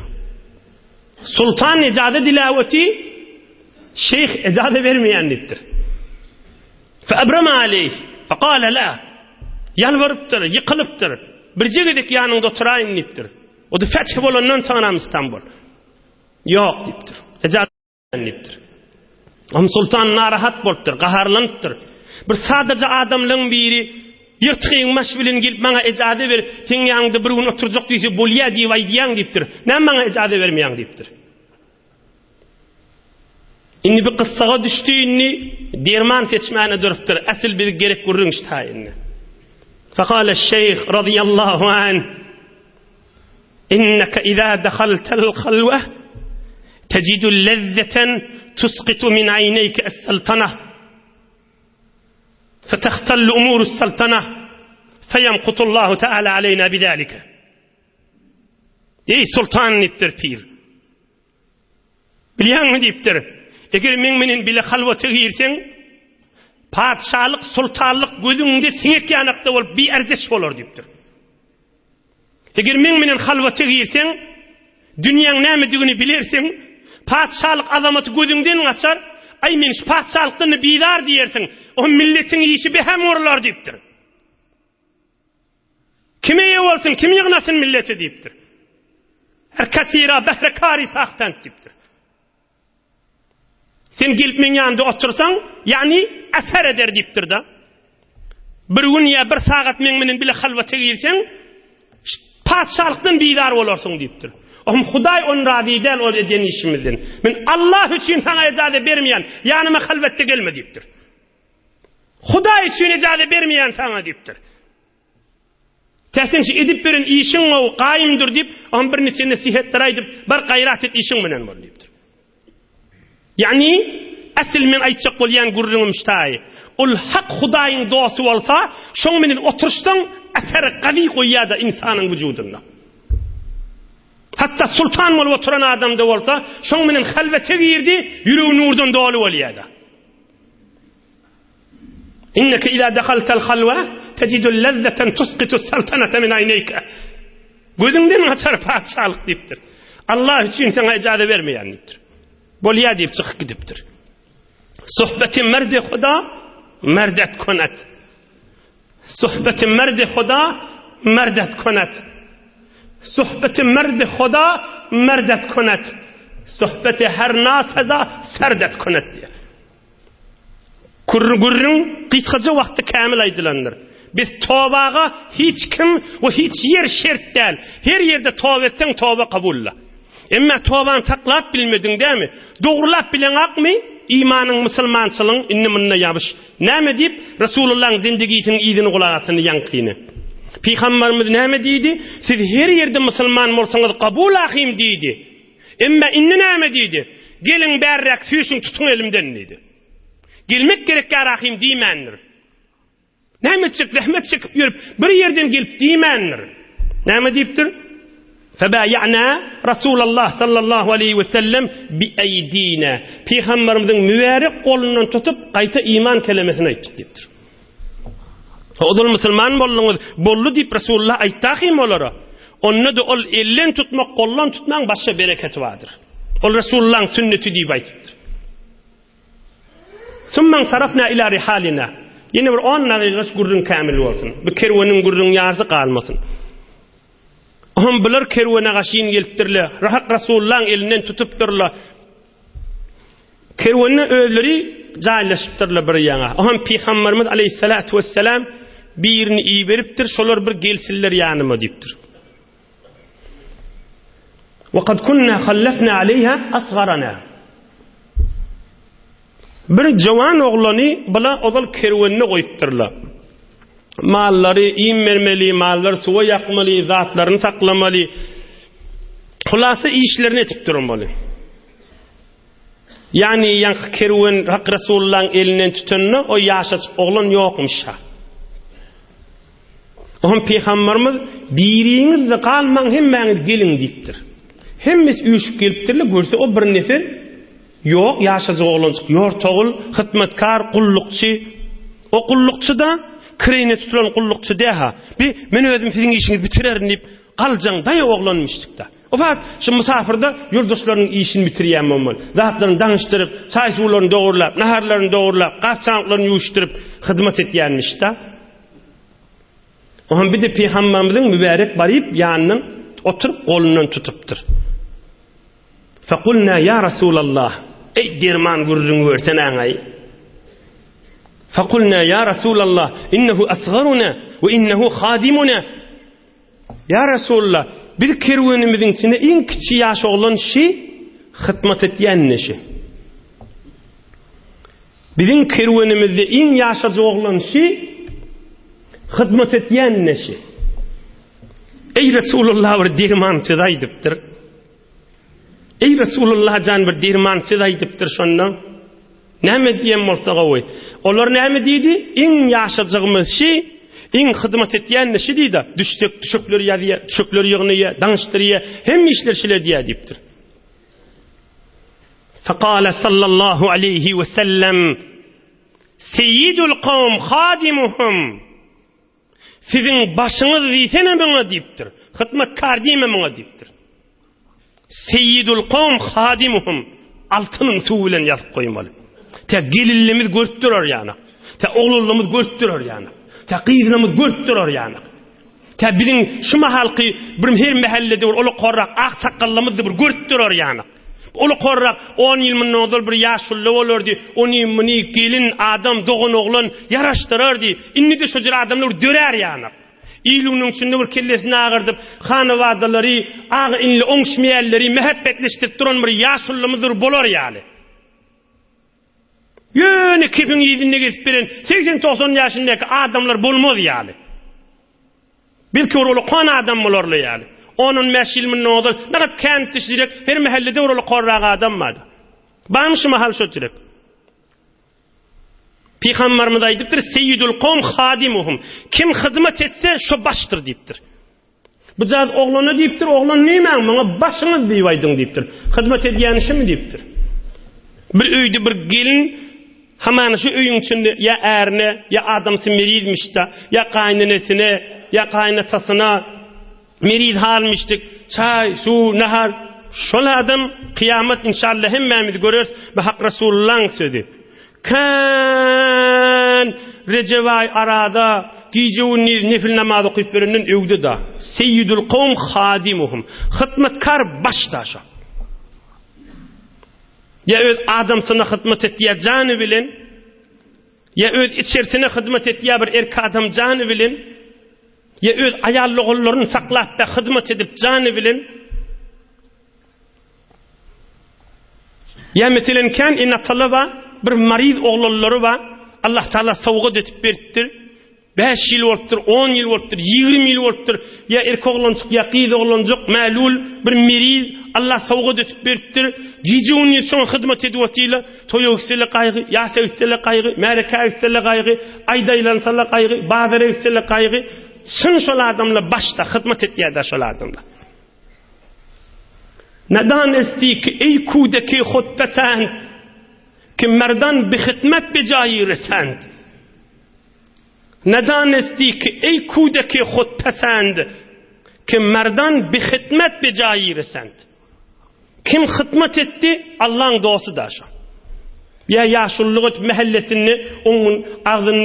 Sultan ejaza diläweti, şeyh ejaza bermeýän diýipdir. Feebrema aleyh. Fekale la. Ýalbarypdyr, ýykylypdyr. Birje gezek ýanyňda oturaýyn diýipdir. O da feth bolandan soňra İstanbul. Ýok diýipdir. Ejaza diýipdir. Am sultan narahat bolupdyr, gaharlanypdyr. Bir sadaja adamlaryň biri ýyrtyk egin-baş bilen gelip maňa ejaza ber, seň ýanyňda bir gün oturjak diýse bolýa diýip aýdýaň diýipdir. Näme maňa ejaza bermeýäň diýipdir. Indi bir gyssaga düşdi, indi derman seçmäne durupdyr. Asyl bize gerek gürrüň şu taýynda. Fakale şeyh radiyallahu anh Inneke izâ dehaltel halwe tecidu lezzeten tusqitu min ayneyke es-saltana fetehtellu umurus-saltana feyemkutullahu teala aleyna bidâlike. Eý sultan diýipdir pir. Bilýäňmi diýipdir. Eger meň menen bile halwata girseň, patyşalyk, sultanlyk gözüňde siňek ýanakda bolup biärzeş bolar diýipdir. Eger meň menen halwata girseň, dünýäň nämedigini bilersiň, patyşalyk azamaty gözüňden gaçar, aý men şu patyşalykdan-da bizar diýersiň, o milletiň işi behem urlar diýipdir. Kim eýe bolsun, kim ýygnasyn milleti diýipdir. Her kasira behre kari sahtant diýipdir. Sen gelip meň ýanymda otursaň, ýagny äser eder diýipdir-de. Bir gün ýa bir sagat meň bilen bile halwata girseň, patyşalykdan bizar bolarsyň diýipdir. Ohm Hudaý on razy däl ol eden işimizden. Men Allah üçin saňa ejaza bermeýän, ýanyma halwatda gelme diýipdir. Hudaý üçin ejaza bermeýän saňa diýipdir. Täsin şu edip beren işiň gowy, gaýymdyr diýip, oňa birniçe nesihatlar aýdyp, bar gaýrat et işiň bilen bol diýipdir. Ýagny. Asyl men aýtjak bolýan gürrüňim ştaý. Ol hak Hudaýyň dosty bolsa, şoň menen oturyşsaň, äser gawy goýýar-da ynsanyň wujudynda. Hatda sultan bolup oturan adam-da bolsa, şoň menen halwete girdi, ýüregi nurdan doly bolýar-da. Inneke iza dahaltal halwa tejidu lezzeten tusqitu saltanata min aýneýke. Gözüňden gaçar patyşalyk diýipdir. Allah üçin saňa ijaza bermeýän diýipdir. Bolýar diýip çykyp gidipdir. Sohbeti merdi Huda merdet konet. Sohbeti merdi Huda merdet konet. Sohbeti merdi Huda merdet konet. Sohbeti her naseza serdet konet diýär. Gürrüň gysgaja wagtda kämil aýdylandyr. Biz tobaga hiç kim we hiç ýer şert däl. Her ýerde toba etseň toba kabulla. Emma tobany saklap bilmediň dämi? Dogrulap bileňakmy? Imanyň musulmançylygyň indi munda ýabyş. Näme diýip Resulullaň zindigisiniň yzyny gulak asyny ýaňkyny. Pygambarymyz näme diýdi? Siz her ýerde musulman bolsaňyz kabul ahym diýdi. Emma indi näme diýdi? Geliň bärräk süýşüň tutuň elimden diýdi. Gelmek gerek ýa Rahym diýmändir. Näme etjek zähmet çekip ýörüp bir ýerden gelip diýmändir. Näme diýipdir? Febaýa'na Rasulallah sallallahu aleýhi we sellem bi eýdina. Pygamberimiziň mübärek golundan tutup gaýta iman kelemesini aýtdyk diýipdir. Ozal musulman bolduňyz, boldy diýip Resulullah aýtdy ahym olara. Onda-da ol elden tutmak, goldan tutmaň başga bereketi bardyr. Ol Resulullahyň sünneti diýip aýdypdyr. Summan sarafna ila rihalina. Ýene bir 10 dagyga şu gürrüň kämil bolsun. Bu kerweniň gürrüň ýarysy galmasyn. Ohm bular kerwene gaşyn gelipdirler. Rahak Resulullahyň elinden tutupdyrlar. Kerwende özleri jaýlaşypdyrlar bir ýaňa. Ohm Pygamberimiz aleyhissalatu vesselam birini iberipdir, şolar bir gelsinler ýanyma diýipdir. Ve kad kunna hallafna aleyha asgarana. Bir jawan oglany bula ozal kerwende goýupdyrlar. Mallary iým bermeli, mallary suwa ýakmaly, zatlaryny saklamaly. Hulasa işlerini etip durmaly. Ýagny ýaňky kerwen Hak Resulullahyň elinden tutanda o ýaşajyk oglan ýokmyş-ha. Oňa pygamberimiz biriňiz-de galmaň hemmäňiz geliň diýipdir. Hemmesi üýşüp gelipdirler, görse o bir nefer ýok, ýaşajyk oglanjyk ýortagul, hytmatkar, gullukçy. O gullukçy-da kireýine tutulan gullukçy dä-ha. Bi men özüm siziň işiňizi bitirerin diýip, galjaň daýaw oglanmyşdyk-da. O wagt şu mysafyrda ýoldaşlarynyň işini bitirýän bolmaly. Zatlaryny daňyşdyryp, çaý-suwlaryny dogurlap, naharlaryny dogurlap, gap-çanklaryny ýuwuşdyryp hyzmat etýänmiş-da. Oňam bir-de pygamberimiziň mübärek baryp ýanyndan oturyp golundan tutupdyr. Fekulna ýa Rasulallah, eý derman gürrüň berseneňaý. Fekulna ýa Rasulallah, innehu asgaruna we innehu hadimuna. Ýa Resulallah, biz kerwenimiziň içinde iň kiçi ýaş oglan şi, hytmat etýän ine şi. Biziň kerwenimizde iň ýaşajyk oglan şi, hyzmat etýän ine şi. Eý Resulallah bir derman söz aýdypdyr. Eý Resulullah jan bir derman söz aýdypdyr şonda. Näme diýen bolsa gowy. Olar näme diýdi? Iň ýaşajygymyz şi, iň hyzmat etýän-de şi diýdi. Düşsek düşekleri ýazýar, düşekleri ýygnaýar, daňyşdyrýar, hemme işleri şile edýär diýipdir. Fekale sallallahu aleyhi ve sellem Seyyidul kavm hadimuhum Siziň başyňyz diýsene muňa diýipdir. Hyzmatkar diýme muňa diýipdir. Seýidul kowm hadimuhum altynyň suwy bilen ýazyp goýmaly. Tä gelinlimiz görüp durar ýanak. Tä oglanlymyz görüp durar ýanak. Tä gyzlarymyz görüp durar ýanak. Tä biziň şu mahalky bir her mähellede bir uly korrak ak sakgallymyz bir görüp durar ýanak. Uly korrak on ýyl mundan ozal bir ýaşuly bolardy, ony muny gelin, adam, dogan oglan ýaraşdyrardy. Indi-de şo jür adamlar bir dörär ýanak. Il-günüň içinde bir kellesini agyrdyp, hanabadalary, aga-inili oňuşmaýanlary mähebbetleşdirip duran bir ýaşulymyz bir bolar ýaly. Ýöne kepiň yzynda gezip beren segsen-togsan ýaşyndaky adamlar bolmaz ýaly. Belki bir ulakan adam bolarly ýaly. On-on bäş ýyl mundan ozal nagat kän tişjirek, her mähellede bir ulakanrak adam bardy. Barmy şu mahal şo jürek? Pygamberimiz aýdypdyr, Seýidul kowm hadimuhum. Kim hyzmat etse, şo başdyr diýipdir. Bu jaz oglana diýipdir, oglan diýmäň, maňa başyňyz diýip aýdyň diýipdir. Hyzmat edýän şumy diýipdir. Bir öýde bir gelin hamana şu öýüň içinde ýa ärine, ýa adamsy merizmiş-de, ýa gaýynenesine, ýa gaýynatasyna meriz halmyşdyk, çaý, suw, nahar. Şol adam kyýamat inşallah hemmämiz göreris, bu Hak Resulullahyň sözi. Kän Rejep aý arada gije-gündiz nefil namaz okyp berenden öwde-da. Seýýidul kowm hadimuhum. Hytmatkar baş-da şo. Ýa öz adamsyna hyzmat etýär jany bilen, ýa öz içerisine hyzmat etýär bir erk adam jany bilen, ýa öz aýal-ogullaryny saklap-da hyzmat edip jany bilen. Ýa meselen kän ene-atalar bar, bir maryz oglanlary bar, Allah Taala sowgat etip beripdir. 5 ýyl bolupdyr, 10 ýyl bolupdyr, 20 ýyl bolupdyr. Ýa erkek oglanjyk, ýa gyz oglanjyk, mälul, bir meriz, Allah sowgat etip beripdir. Gije-gündiz şoňa hyzmat edip otyrlar. Toýa gitseler gaýgy, ýasa gitseler gaýgy, märekä gitseler gaýgy, aýda aýlansalar gaýgy, bazara gitseler gaýgy. Çyn şol adamlar başda hyzmat etýär-de şol adamlar. Nedanesti ki eý kudeki hutpesend, ki merdan bi hidmet bi jaýy resend. Nedanesti ki eý kudeki hutpesend, ki merdan bi hidmet bi jaýy resend. Kim hytmat etdi, Allaň dosty da şo. Ýa ýaşululyk edip mähellesinde oňun agzyny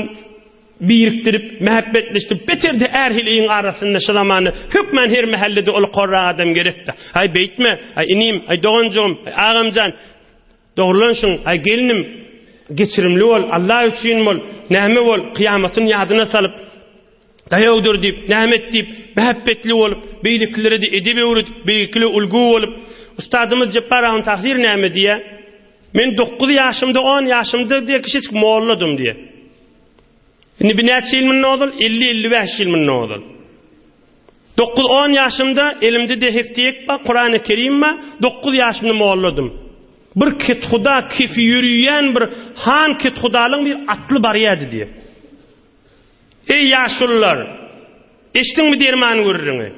birikdirip, mähebbetleşdirip, beter-de är-heleýiň arasynda şu zamanda hökman her mähellede ol korrak adam gerekdi. Aý beýtme, aý inim, aý doganjygym, aý agamjan, dogrulanşyň, aý gelnim, geçirimli bol, Alla üçin bol, näme bol, kyýamatyny ýadyna salyp, daýawdyr diýip, näme et diýip, mähebbetli bolup, beýlekilere-de edep öwredip, beýlekilere ulgy bolup, ustadymyz Jepbar ahun Tahyr näme diýýär? Men dokuz ýaşymda, on ýaşymda diýýär, kiçijik molladym diýýär. Indi bir näçe ýyl mundan ozal? 50-55 ýyl mundan ozal. 9-10 ýaşymda elimde-de heftiyek bar, Kurany Kerim bar, 9 ýaşymda molladym. Bir kethuda kefi ýörüýän bir han kethudalyň bir atly barýardy diýip. Eý ýaşulular, eşdiňmi derman gürrüňi?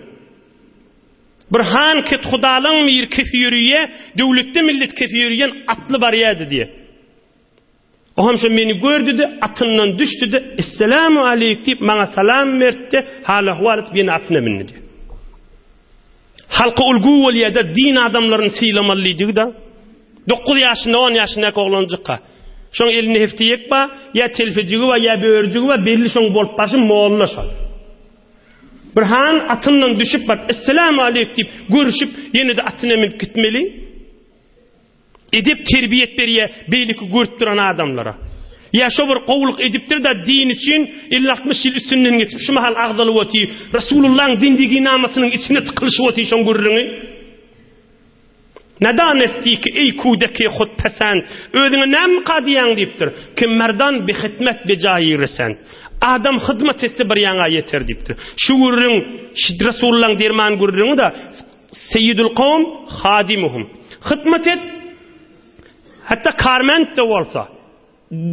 Bir han kethudalyň bir kefi ýörüýä, döwletde millet kefi ýörüýän atly barýardy diýip. O hem şo meni gördi-de, atyndan düşdi-de, Esselamu aleýk diýip, maňa salam berdi-de, hal-ahwal etip, ýene atyna mindi diýip. Halka ulgy bolýar-da, din adamlaryny sylamaly diýdigi-de. 9 ýaşynda, 10 ýaşyndaky oglanjykka. Şoň elinde heftiýek bar, ýa telpejigi bar, ýa börüjigi bar, belli şoň bolup başy molla şol. Bir han atyndan düşüp baryp, Esselamu aleýk diýip, görüşip, ýene-de atyna münüp gitmeli. Edep terbiýet berýär beýleki görüp duran adamlara. Ýa şo bir gowulyk edipdir-de din üçin 50-60 ýyl üstünden geçip şu mahal agzalyp otyr. Resulullahyň zindiginamasynyň içine tykylyşyp otyr şoň gürrüňi. Nedanesti ki eý kudeki hutpesend özüňe nämika diýýäň diýipdir. Ki merdan bi hidmet bi jaýy resend. Adam hyzmat etse bir ýaňa ýeter diýipdir. Şu gürrüň Resulullahyň derman gürrüňi-de Seýidul kowm hadimuhum. Hytmat et, hatda karment-de bolsa,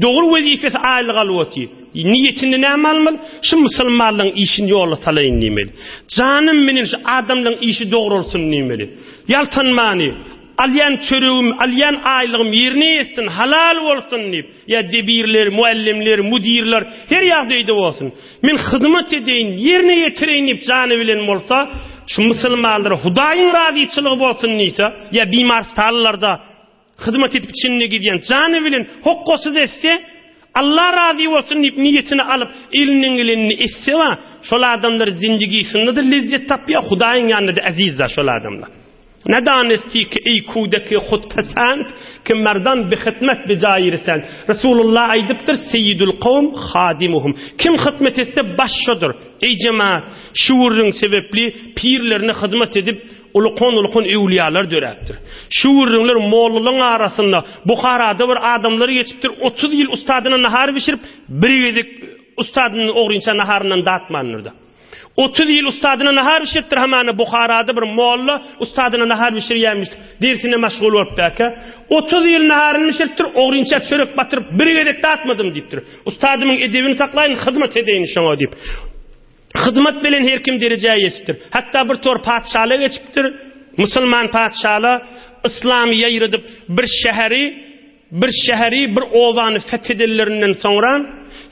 dogry wezipesi aýlyk alyp otyr. Niýetinde näme almaly? Şu musulmanlaryň işini ýola salaýyn diýmeli. Janym menen şu adamlaryň işi dogrulsyn diýmeli. Ýaltanmany, alýan çöregim, alýan aýlygym ýerine ýetsin, halal bolsun diýip, ýa debirler, muallimler, mudirler, her ýagdaýda bolsun. Men hyzmat edeýin, ýerine ýetireýin diýip jany bilen bolsa, şu musulmanlara Hudaýyň razyçylygy bolsun diýse, ýa bimarstalylarda hyzmat edip içinde gidýän jany bilen hokgasyz etse, Allah razy bolsun diýip niýetini alyp, elinden gelenini etse wa, şol adamlar zindigisinde-de lezzet tapýar, Hudaýyň ýanynda-da eziz-da şol adamlar. Nedanesti ki eý kudeki hutpesend, ki merdan bi hytmet bi jaýy resend. Resulullah aýdypdyr, Seýidül kowm hadimuhum. Kim hytmet etse baş şodur. Eý jemaat, şu gürrüň sebepli pirlerine hyzmat edip ulkan-ulkan öwlüýalar döräpdir. Şu gürrüňler mollalaryň arasynda Buharada bir adamlar geçipdir, 30 ýyl ustadyna nahar bişirip, bir gezek ustadynyň ogrynça naharyndan datmandyr-da. 30 ýyl ustadyna nahar bişiripdir hamana Buharada bir molla ustadyna nahar bişirýärmiş dersine maşgul bolup däke. 30 ýyl naharyny bişiripdir, ogrynça çörek batyryp bir gezek datmadym diýipdir. Ustadymyň edebini saklaýyn, hyzmat edeýin şoňa diýip. Hyzmat bilen her kim derejä ýetipdir. Hatda bir tor patyşala geçipdir. Musulman patyşala yslamy ýaýradyp bir şäheri Bir şäheri, bir obany feth edenlerinden soňra,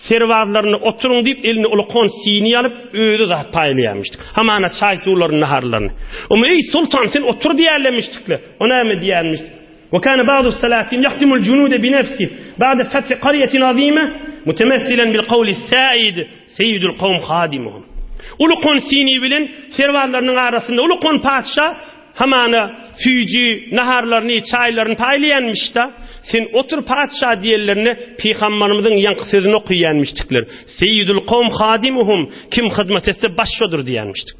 serbazlaryna oturyň diýip, eline ulkan sini alyp, özi zat paýlaýarmyşdyk. Hamana çaý-suwlaryny, naharlaryny. Oňa, Eý, soltan, sen otur diýerlemişdikle. O näme diýermişdi? Ve kâne ba'du s-salâtin yahdimul cunude bi nefsih ba'de fethi qaryetin azîme mutemessilen bil kavli s-sâid seyyidul kavm hadimuhum. Ulkan sini bilen serbazlarynyň arasynda ulkan patyşa Hamana, süýji naharlaryny, çaýlaryny paýlaýanmyş-da, Sen otur patyşa diýenlerinde pygambarymyzyň ýaňky sözüni okaýanmyşdyklar. Seýýidul kowm hadimuhum, kim hyzmat etse baş şodur diýenmişdik.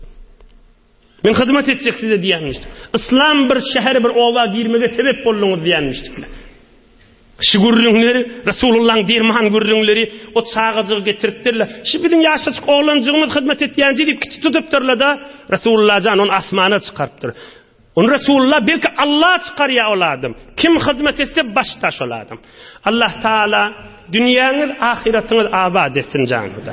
Men hyzmat etjek size diýenmişdik. Yslam bir şähere bir oba girmege sebep bolduňyz diýenmişdikler. Şu gürrüňleri, Resulullahyň derman gürrüňleri o çagajygy getiripdirler. Şu biziň ýaşajyk oglanjygymyz hyzmat etýänje diýip kiçi tutupdyrlar-da, Resulullah jan ony asmana çykarypdyr. Ony Resulullah belki Allah çykarýar ol adam. Kim hyzmat etse başda şol adam. Allah Taala dünýäňiz, ahyratyňyz abat etsin janyda.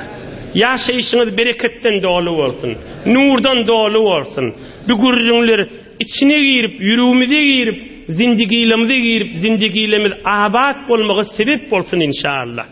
Ýaşaýşyňyz bereketden doly bolsun, nurdan doly bolsun. Bu gürrüňler Içine girip, ýüregimize girip, zindigilerimize girip, zindigilerimiz abat bolmaga sebep bolsun inşallah.